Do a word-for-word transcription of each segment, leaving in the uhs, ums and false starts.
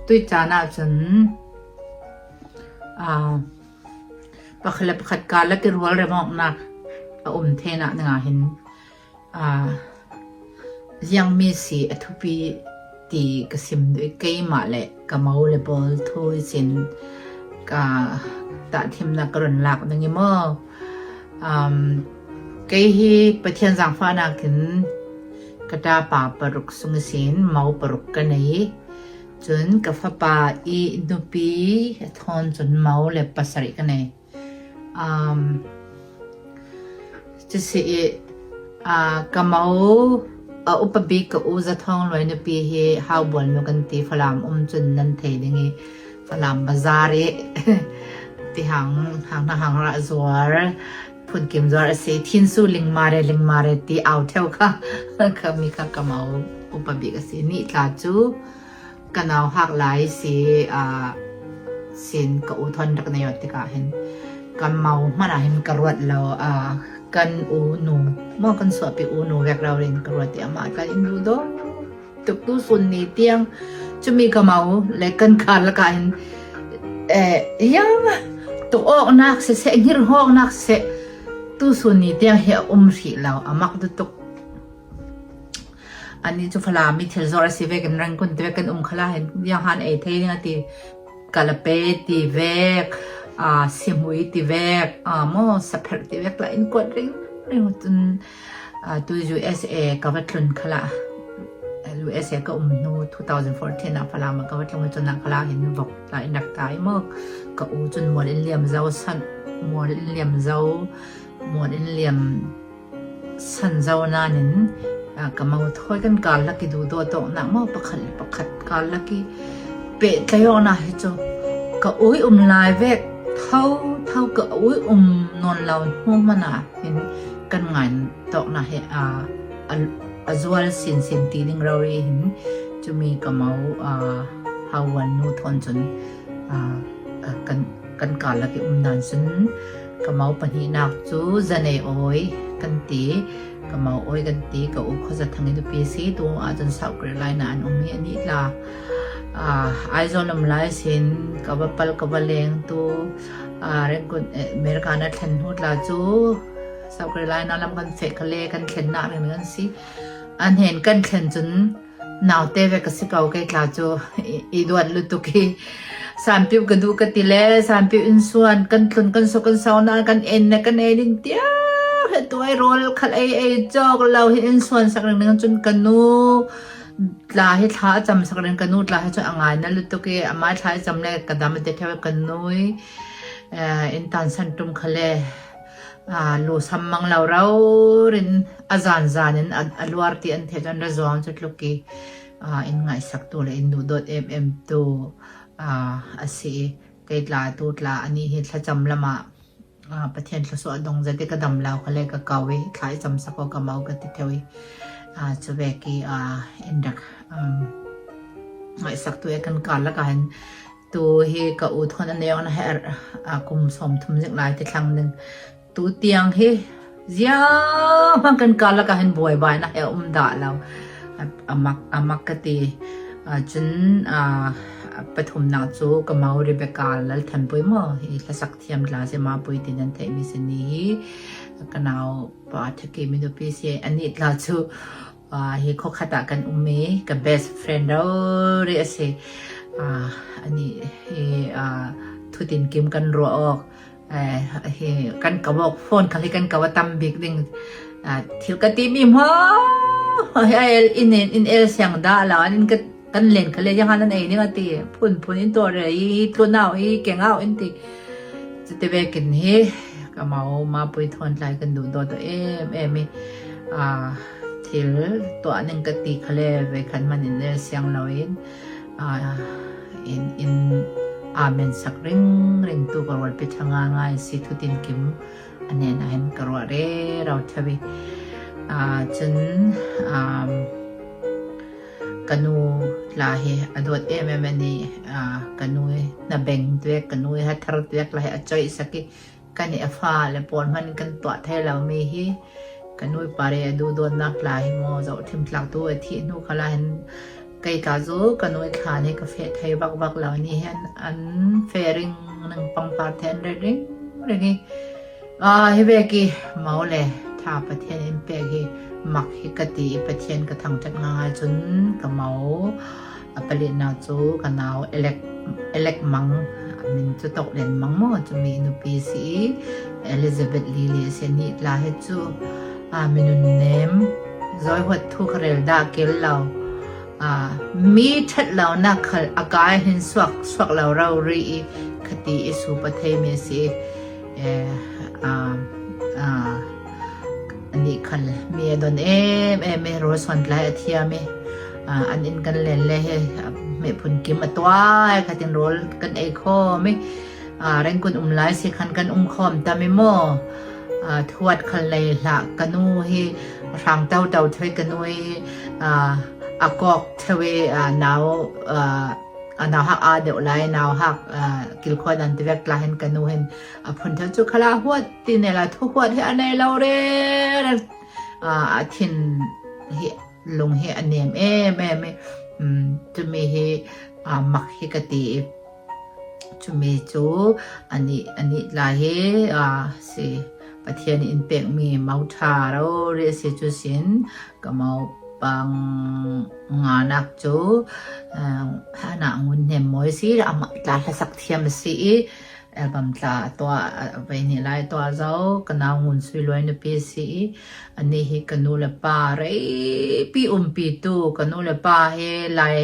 Tui caan ah cun, aa, pakhat le pakhat kar lak i rualrem awknak a um theinak dingah hin, aa, ziangmi si a thupi ti ka sim duh i keimah le ka mo le pawl thu ihsin ka tahthimnak ka run lak ding i maw? Um, kei hi Pathian zangfahnak in ka ṭapa paruk sung ihsin mo paruk ka nei. Cun ka fapa i nupi a thawn cun mo le pasarih ka nei. Um, cu si i, aa, ka mo a upa bik ka u Za Thawng Luai nupi hi Hau Bual nu kan ti, Falam um cun nan thei ding i Falam bazar i tihang, hang hna hang rah zuar, phunkim zuar a si, Thinsu Lingmare, Lingmare ti au theu kha, ka mi kha ka mo upa bik a si. Nih tla cu ka nau hak lai si, aa, sin ka u thawn rak na yawt tikah hin ka mo hmanh ah hin ka ruat lo, aa, kan u nu, maw kan suahpi u nu vek rori in ka ruat i amah kan in duh dawh tuk tu sun ni tiang cumi ka mo le kan kar lakah hin, eh, yang tuk awknak siseh, ngirh awknak siseh, tu sun ni tiang hi a um hrih lo, a mak duh tuk. Ani cu Falam mi thil zor a si vekin Rangoon ti vek kan um khalah hin, zianghan ei thei ding a ti, Kalape ti vek, aa, Simui ti vek, aa, maw, Sapher ti vek lah in kuat ring ring cun, aa, tu U S A ka va tlun khalah, U S A ka um hnu two thousand fourteen ah Falam ah ka va tlung i cun ah khalah hin vok lah in rak ta i maw, ka u cun mual in liam zo san, mual in liam zo, mual in liam san zo nain, aa, ka mo thawi kan kar lak i duhdawt awknak maw, pakhat le pakhat kar lak i pehtlai awknak hi cu ka u i um lai vek tho tho, ka u i um nawn lo hnu hmanh ah hin kan ngai tawknak hi, aa, a, a zual sinsin ti ding rori hin cumi ka mo, aa, Hau Bual nu thawn cun, aa, aa, kan, kan kar lak i um dan cun ka mo pahnihnak cu Zanei Awi kan ti, ka mo Awi kan ti, ka u kha Za Thang i nupi si, tu ah cun South Carolina an um i anih tla, aa, Aizawl um lai sin ka va pal ka va leng tu, aa, Rangoon, eh, America na thlen hnu tla cu South Carolina lam kan feh kha le kan thlennak ringring an si. An hen kan thlen cun naute ve ka si ko, kei tla cu i, i duat lutuk i, Sanpiu ka duh ka ti le, Sanpiu innsuan kan tlun kan suk kan sau nain kan en le kan ei ding tiah, he tuai rawl khat ei ei cawk lo hi innsuan sak ringring cun ka nu tla hi thla a cam sak ring, ka nu tla hi cun a ngai na lutuk i, amai thla i cam le ka dam a ti ṭheu i ka nu i, eh, in tan san ṭum kha le, aa, lu sam mang lo rori in a zan zan in a, a luar ti an theih cun ra zuam cu tluk i, aa, in ngaihsak tu le in duhdawt em em tu, aa, a si i, kei tla tu tla anih hi thlacam lam ah, aa, Pathian thluasuah dong zat i ka dam lo kha le ka ko i thla i cam sak aw ka mo ka ti ṭheu i, aa, cu vek i, aa, in rak, um, ngaihsak tu e kan kar lakah hin tu hi ka u thawn an neih awknak he, a, kum sawm thum zik lai ti thlang ding. Tu tiang hi zianghman kan kar lakah hin buaibainak he a um dah lo. A, a mak, a mak ka ti. A, cun, a, pathumnak cu ka mo Rebecca Lal Than Pui maw, hi hlasak thiam tla si, Ma Pui ti nan theihmi si ni hi. Ka nau pa Thakimi nupi si, anih tla cu, aa, hi khuakhat ah kan um i ka best friend rori a si. Aa, anih hi, aa, thutin kim kan ruah awk. Eh, hi kan ko awk, phone khal hi kan ko a tam bik ding. Aa, thil ka timi hmanh hi a el, in, in, in el siang dah lo, an in ka kan len kha le, zianghan nan ei ding a ti. Phunphun in tuah rih i, tlunau i, kengau in ti. Cuti vekin hi ka mo Ma Pui thawn tlai kan duhdawt em em i, aa, thil tuah ning ka ti kha le, ve khan man in le siang lo in, aa, in, in amen sak ringring tu ka rualpi ṭha ngaingai si, thutin kim a nen ah hin ka ruah rero ṭheu i, aa, cun, um, ka nu tla hi a dawt em em an i, aa, ka nu i hna beng tuek, ka nu i hathar tuek tla hi a coih sak i, kan i a fa le pawl hmanh kan tuah thei lo mi hi. Ka nu i pare a duhdawtnak tla hi maw, zohthim tlak tu a thih hnu khalah hin Kei tla cu ka nu i thla nih ka feh thei vakvak lo, ni hin an feh ring ring, pangpar thei an ring ring ring i, ah, hi vek i mo le tha Pathian in pek hi mak hi ka ti i, Pathian ka thangṭhat ngaingai cun ka mo a palinak cu ka nau Elek, Elek Mang, a min cu Tok Len Mang maw, cumi nupi si i, Elizabeth Lily si, nih tla hi cu, ah, minun nem, zawi huat thu kha rel dah kil lo. Ah, mi ṭhat lonak khal a kai hin suak, suak lo rori i, khati i supa theimi a si i, eh, ah, ah, anih khal mi a don em em i, rawl sawn tlai a thiam i, ah, an in kan len le he, ah, hmehphun kim a tuai khatin rawl kan ei khawm i, ah, Rangoon um lai si khan kan um khawm tam i maw? Ah, thuat khal nei hlah ka nu hi hrang toto thei ka nu i, ah, a kawk theu i, ah, nau, ah, a nauhak aa deuh lai, nauhak, ah, kilkhawi dan ti vek tla hin ka nu hin a phun theu cu khala huat ti nei lai, thuhuat hi a nei lo rel. Ah, a thin hi, lung hi a nem em em i, um, cumi hi, ah, mak hi ka ti i, cumi cu anih, anih tla hi, ah, si Pathian in pekmi mo ṭha rori a si cu sin, ka mo pang nganak cu, ah, hana ngun hnem mawi si, amah tla hlasak thiam a si i, album tla a tuah, a vei nih lai a tuah zo, ka nau Ngun Sui Luai nupi a si i, anih hi ka nu le pa reipi umpitu, ka nu le pa hi lai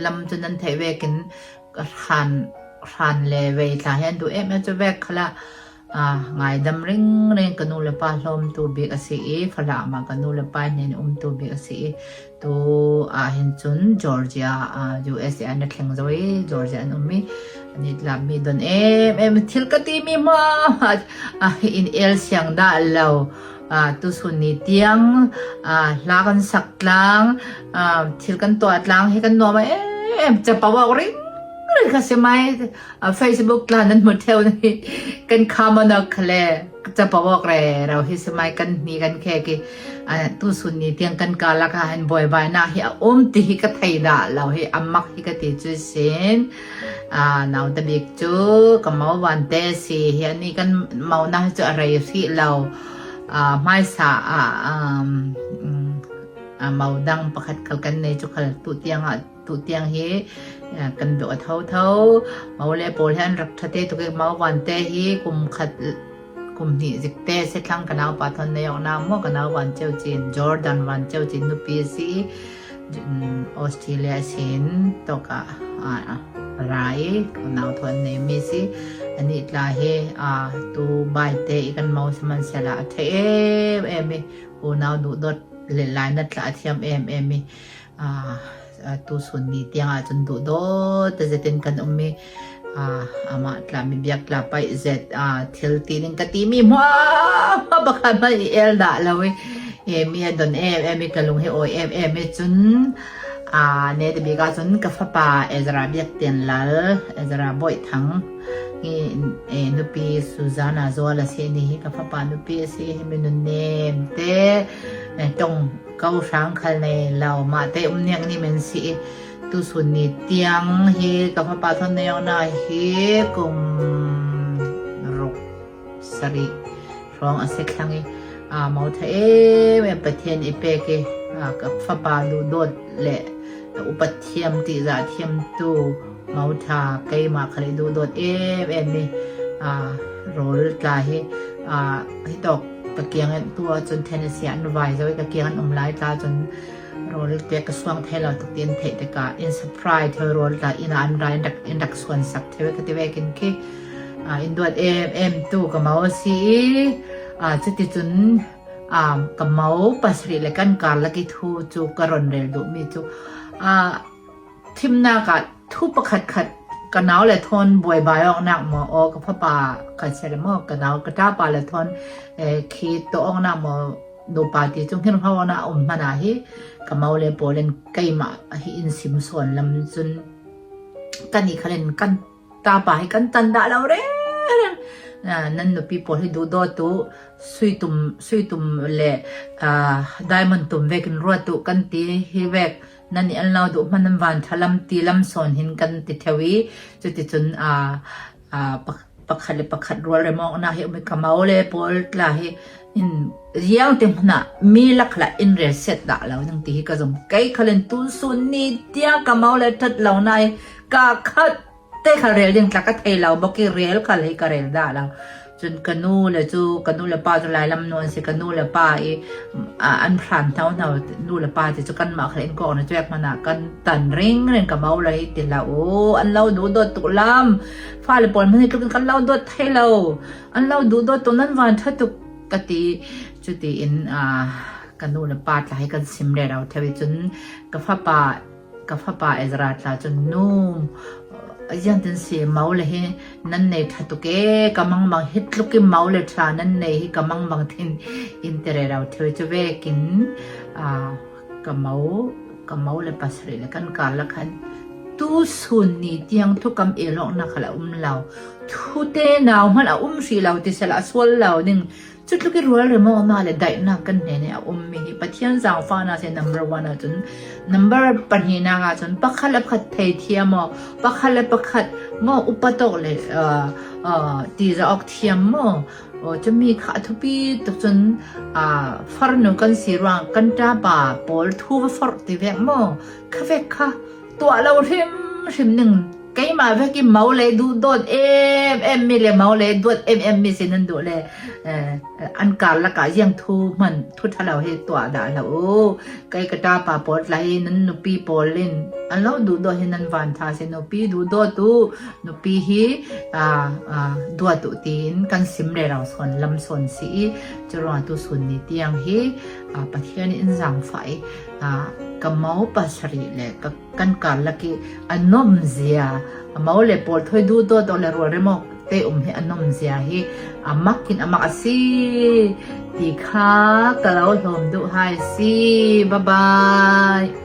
lam cu nan theih vekin hran, hran le vei tla hi an duh em em cu vek khalah, ah, ngaidam ring ring ka nu le pa hlawmtu bik a si i, Falam ah ka nu le pa hnen umtu bik a si i, tu ah hin cun Georgia, ah, U S A an thleng zo i, Georgia an um i, anih tla mi don em em, thil ka timi hma, ah, in el siang dah lo. Ah, tusun ni tiang, ah, hla kan sak tlang, ah, thil kan tuah tlang hi kan nuam em em, capo awk ring ring kha si mai, ah, Facebook tla nan hmu theu ni, kan comment awk kha le capo awk rero hi si mai, kan hni kan khek i, ah, tusun ni tiang kan karlak ah hin buaibainak hi a um ti hi ka thei dah lo hi, a mak hi ka ti cu sin, ah, nauta bik cu ka mo Vante si hi, anih kan mo nak hi cu a rei hrih lo. Ah, hmaisa ah, um, um, ah, mo dang pakhat khal kan nei cu khal tu tiang ah, tu tiang hi, ah, kan bawh a thotho. Mo le pawl hi an rak ṭha te tuk i, mo Vante hi kum khat, kum hnih zik te si thlang, ka naupa thawn nei awknak maw, ka nau Van Ceu Cin, Jordan Van Ceu Cin nupi a si i, um, Australia sin tawk ah, ah, ra i, ka nau thawn neimi si. Anih tla hi, ah, tu bai te i kan mo sihmanhsehlaw a ṭha em em i, unau duhdawt le lainat tla a thiam em em i, ah, ah, tusun ni tiang ah cun duhdawt zetin kan um i, ah, amah tla mi biak tla paih zet, ah, thil ti ding ka timi hmuahhmuah pakhat hmanh i el dah lo i, eh, mi a don em em i, ka lung hi awi em em i cun, ah, netabik ah cun ka fapa Ezra Biak Tian Lal, Ezra Bawi Thang i, eh, nupi Suzana Zual a si, nih hi ka fapa nupi a si, hi minun nem te, eh, ṭong ko hrang khal nei lo, mah te um niang ni men si i, tusun ni tiang hi ka fapa thawn nei awknak hi kum ruk sarih hrawng a si thlang i, ah, mo ṭha em em Pathian i pek i, ah, ka fapa duhdawt le upat thiam, ṭihzah thiamtu mo ṭha, keimah khal i duhdawt em em i, ah, rawl tla hi, ah, hi tawk ka kiang in, tu ah cun Tennessee ah an vai zo i, ka kiang an um lai tla cun rawl te ka suang thei lo tuk ti an theih tikah in surprise theu rawl tla inn ah an ra, in rak, in rak suan sak theu i ka ti vekin khi, ah, in duat em em tu ka mo a si i, ah, cuticun, ah, ka mo pasarih le kan karlak i thu cu ka ron rel duhmi cu, ah, thimnak ah thu pakhat khat ka nau le thawn buaibai awknak maw, aw, ka fapa khat si le maw, ka nau, ka ṭapa le thawn, eh, khi tawh awknak maw, nupa ti cu hngirhmo awknak a um hmanh ah hi ka mo le pawl in keimah hi in sim sawn lam cun kan i khal in kan ṭapa hi kan can dah lo reng reng. Ah, nan nupi pawl hi duhdawt u, sui tum, sui tum le, ah, diamond tum vekin ruat u kan ti hi vek. Nannih an lo duh hman an van tha lam ti lam sawn hin kan ti theu i, cuticun, a, a, pa-, pakhat le pakhat rual remawkna hi um i ka mo le pawl tla hi in ziang ti hmuna mi lak la in rel set dah lo ning ti hi ka zong kei khalin tusun ni tiang ka mo le tat lo na i ka khat te kha rel ding tla ka thei lo bawk i rel kha le ka rel dah lo. Cun ka nu le cu, ka nu le pa cu lai lam nu an si, ka nu le pa i, a, an hran hno hno, nu le pa ti cu kanmah kha in kawk na cuek hmana kan tan ring ring ka mo le hi ti lo. U, an lo duh dawt tuk lam. Fa le pawl hmanh hi tlukin kan lo dawt thei lo. An lo duh dawt tuk nan van tha tuk ka ti. Cuti in, a, ka nu le pa tla hi kan sim rero theu i cun ka fapa ka fapa Ezra tla cun nu, a ziangtin si mo le hi nan nei tha tuk e, ka mangbang hi tluk i mo le tha nan nei hi ka mangbang tin in ti rero theu cu vekin, a, ka mo, ka mo le pasarih le kan kar la khan tu sun ni tiang thukam i lawknak kha la um lo. Thute nau hman a um hrih lo ti sela a sual lo ning. Cutluk i rual remawkna le daihnak kan hnen i a ummi hi Pathian zaangfahnak si number one ah cun, number pahnihnak ah cun pakhat le pakhat theithiam maw, pakhat le pakhat maw upa tawk le, aa, aa, tiza awk thiam maw? Aw, cumi kha a thupi tuk cun, aa, farnu kan si ruang kan ṭapa pawl thu va forh ti vek maw? Kha vek kha tuah lo hrim hrim ning. Keimah vek i mo le duh dawt em em mi le mo le duat em em mi si nan duh le, eh, an kar lakah ziang thu hman thu ṭha lo hi tuah dah lo u. Kei ka ṭapa pawl tla hi nan nupi pawl in an lo duh dawt hi nan van tha si, nupi duh dawt u, nupi hi, ah, ah, duat u tiin kan sim rero sawn lam sawn si i, curuangah tu sun ni tiang hi, ah, Pathian in zaangfah i, ah, ka mo pasarih le ka kan kar lak i a nomzia, a mo le pawl thawi duh dawt le rual remawk te um hi a nomzia hi a mak in a mak a si ti kha ka lo hlawm duh hai si. Bye bye.